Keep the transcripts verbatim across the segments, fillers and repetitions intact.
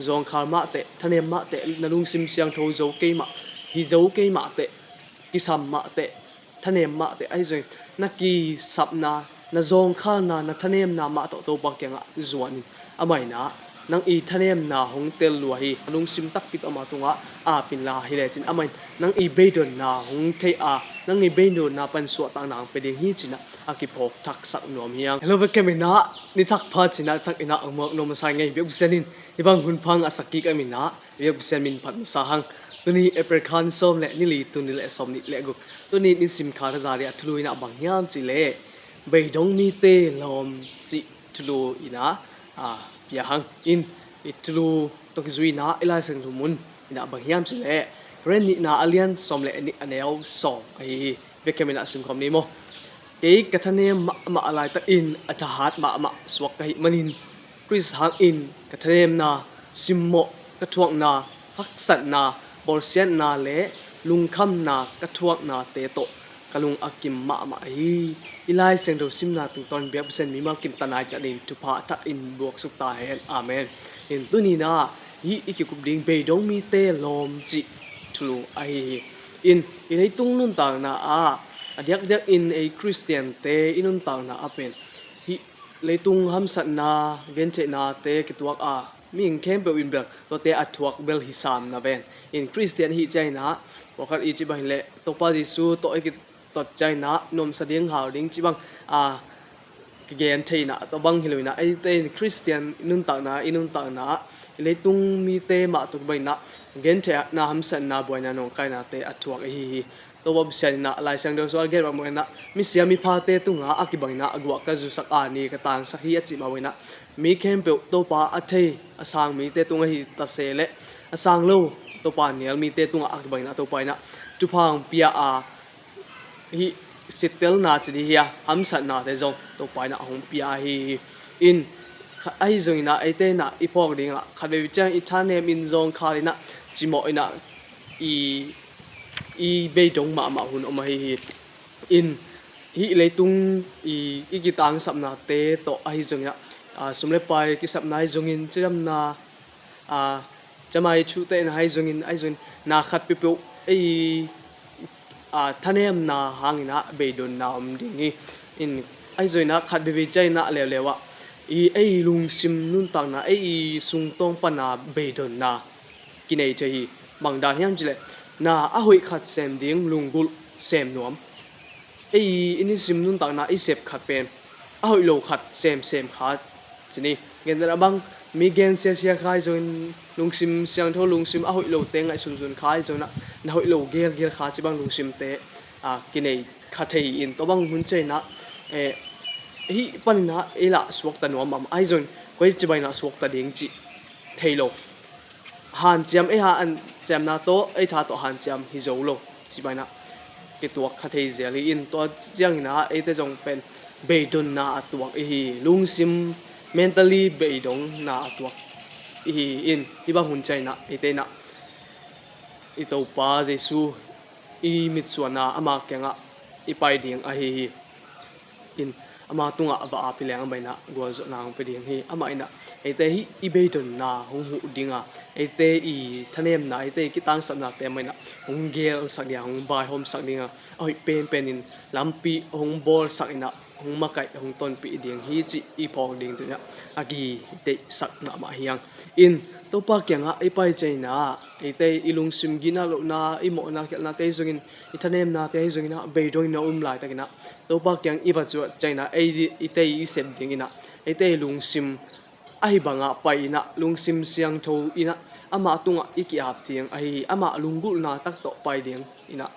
zawngkhal mah teh, thanem mah teh, na lungsim siangtho zo kei mah, hi zo kei mah teh, kisam mah teh, thanem mah teh, ahi zongin na kisapna, na zawngkhalna, na thanemna mah tawh Topa kiangah zuan in. Amah in ah nang i thanemna hong tel lua hi. Lungsim takpi tawh ama tungah ap inla, hi lecin amah in nang i beidonna hong thei a, nang i beidonna pan suahtakna hong pia ding hi, ci-in ah a kiphawk thaksak nuam hi hang. Hello, vekpi in ah ni thak pha, ci-in ah thak in ah a muak nuam masa ing ei. Biakbuksian in hih bang hun pha a sak kik ahih manin ah biakbuksian min phat masa hang. Tuni April kha ni sawm le ni li, tul nih le sawmnih le guk. Tuni nisim kha thaza li a thulu in ah bang hiam cih leh, beidong mite lawm, cih thulu in ah, a, pia hang. In, i thulu tawh kizui in ah i Lai Siangtho mun in ah bang hiam cih leh, Korin nihna a lian sawm le nih a neu sawm ahi hi. Biakpiak in ah simkhawm ni maw. Kei ka thanem mahmah laitakin a thahat mahmah suak ka hih manin, Khrist hangin ka thanemna, simmawh ka thuakna, haksatna, bawlsiatna le lungkhamna ka thuaknate tawh ka lung a kim mahmah hi. I Lai Siangtho simna tungtawn biakbuksian mimal kim ta nai ciat in thupha a thakin buaksuk ta hen. Amen. In tuni in ah hih i kikup ding beidong mite lawm cih thulu ahi hi. In i leitung nuntakna ah a diakdiak in ei Khristiante i nuntakna ah pen hih leitung hamsatna, gentheihnate kituak a, mihing khempeuh in bel tuate a thuak bel hi sam na ven. In Khristian i hih ciangin ah, pawlkhat i cih bang hi leh Topa Jesu tawh i kitot ciangin ah nuamsa ding, hau ding cih bang a kigen thei in ah, tua bang hi lo in ah, eite in Khristian i nuntakna, i nuntakna ah i leitung mite mah tawh kibang in ah gentheihna, hamsatna, buaina, nawngkainate a thuak ahi hi. Topa bisian in ah Lai Siangtho sungah a gen mahmah in ah, misia miphate tungah a kibang in ah a guah ka zusak a, ni ka tangsak hi a cih mah bang in ah, mi khempeuh Topa a thei a sang mite tung ahi ta se leh, a sang lo Topa nial mite tungah a kibang in ah Topa in ah thupha hong pia a, hih sittelna ci ding hia, hamsatnate zong Topa in ah hong pia ahi hi. In kha-, ahi zongin ah eite in ah i phawk dingah khat vei ciang i thanem in, zawngkhal in ah, cimawh in ah i, i beidong mahmah hun om ahi hi. In hih leitung i, i kitangsapnate tawh ahi zongin ah, a, sum le pai kisapna ahi zongin, cidamna, a, camai thuhtehna ahi zongin, ahi zongin na khat peuhpeuh ei, a, thanemna hangin ah beidonna om ding hi. In ahi zongin ah khat veivei ciangin ah leuleu ah i, ei lungsim nuntakna, ei sungtawng pana beidonna kinei thei hi. Bang dan hiam cih leh, na a hoih khat sem ding lunggulh sem nuam. Ei i nisim nuntakna i sep khat pen a hoih lo khat semsem kha ci ni. Gentehna bang, mi gen siasia kha ahi zongin, lungsim siangtho, lungsim a hoih lote ngaihsunsun kha ahi zongin ah, na hoih lo gelgel kha cih bang lungsimte, a, kinei kha thei in, tua bang hun ciangin ah, eh, hih panin ah ei lah suakta nuam mahmah ahi zongin, koi ci bang in ah suakta ding cih thei lo. Hanciam, ei hanciamna tawh, ei tha tawh hanciam hi zo lo cih bang in ah kituak kha thei zel hi. In tua ciangin ah eite zong pen beidonna a tuak i hi. Lungsim, mentally beidonna a tuak i hi. In hih bang hun ciangin ah eite in ah i Topa Jesu i mitsuanna ama kiangah i pai ding ahi hi. In ama tungah va api leng, amah in ah gualzawhna hong pia ding hi. Amah in ah eite hih i beidonna hong huh ding a, eite i thanemna, eite i kitangsapnate amah in ah hong gelsak ding a, hong vaihawmsak ding a, a hoih penpen in lampi hong bawlsak in ah, hong makaih, hong tonpih ding hi cih i phawk ding tuni-in ah a kideihsak mahmah hi hang. In Topa kiangah i pai ciangin ah eite i lungsim gihna lohna, i mawhna khialhnate ahi zongin, i thanemnate ahi zongin ah beidongin a um laitakin ah Topa kiang i va zuat ciangin ah ei, eite i sep dingin ah eite i lungsim ahi bangah pai in ah, lungsim siangtho in ah amah tungah i ki-ap ding ahi hi. Amah lunggulhna tak tawh pai dingin ah,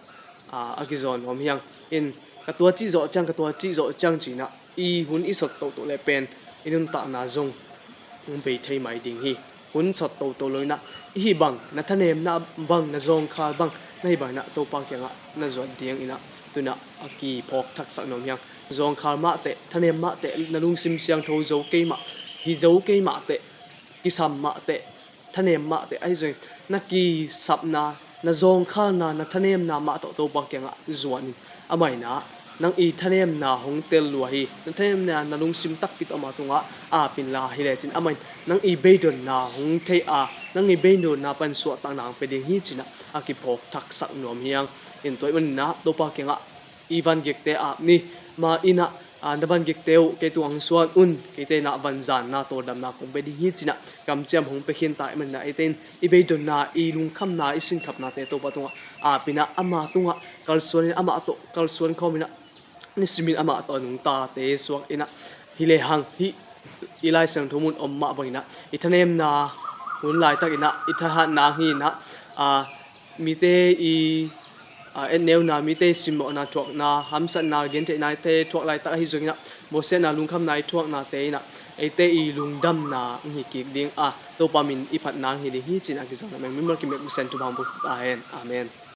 a, a kizawn nuam hi hang. In ka tua cih zawh ciang, ka tua cih zawh ciang ci-in ah i hun i sot toto leh pen i nuntakna zong hong bei thei mai ding hi. Hun sot toto lo in ah, i hih bang, na thanemna bang, na zawngkhal bang, na hih bang in ah Topa kiangah na zuat dingin ah tuni-in ah a kiphawk thaksak nuam hi hang. Zawngkhal mah teh, thanem mah teh, na lungsim siangtho zo kei mah, hi zo kei mah teh, kisam mah teh, thanem mah teh, ahi zongin na kisapna, na zawngkhalna, na thanemna mah tawh Topa kiangah zuan in, amah in ah nang i thanemna hong tel lua hi. Na thanemna na lungsim takpi tawh ama tungah aap inla, hi lecin amah in nang i beidonna hong thei a, nang i beidonna pan suahtakna hong pia ding hi, ci-in ah a kiphawk thaksak nuam hi hang. Tua ahih manin ah Topa kiangah i vangikte aap ni. Amah in ah, a, na vangikte uh kei tungah hong suan un, keite in ah vanzanna tawldamna kong pia ding hi, ci-in ah kamciam hong pia khin ta ahih manin ah eite in i beidonna, i lungkhamna, i sinkhapnate Topa tungah aap in ah ama tungah kalsuan in, amah tawh kalsuan khawm in ah, nisimin amah tawh a nungtate suak in ah, hi lehang hih i Lai Siangtho mun om mah bangin ah i thanemna hun laitakin ah i thahatna hi-in ah, a, mite i, a, etneuna, mite i simmawhna thuakna, hamsatna, gentheihna i thuak laitak ahi zongin ah, bawlsiatna, lungkhamna i thuaknate in ah eite i lungdamna hong hi kik ding a, Topa min i phatna hong hi ding hi, ci-in ah kizang lameng mimal kimek misen thu bang buk ta hen. Amen.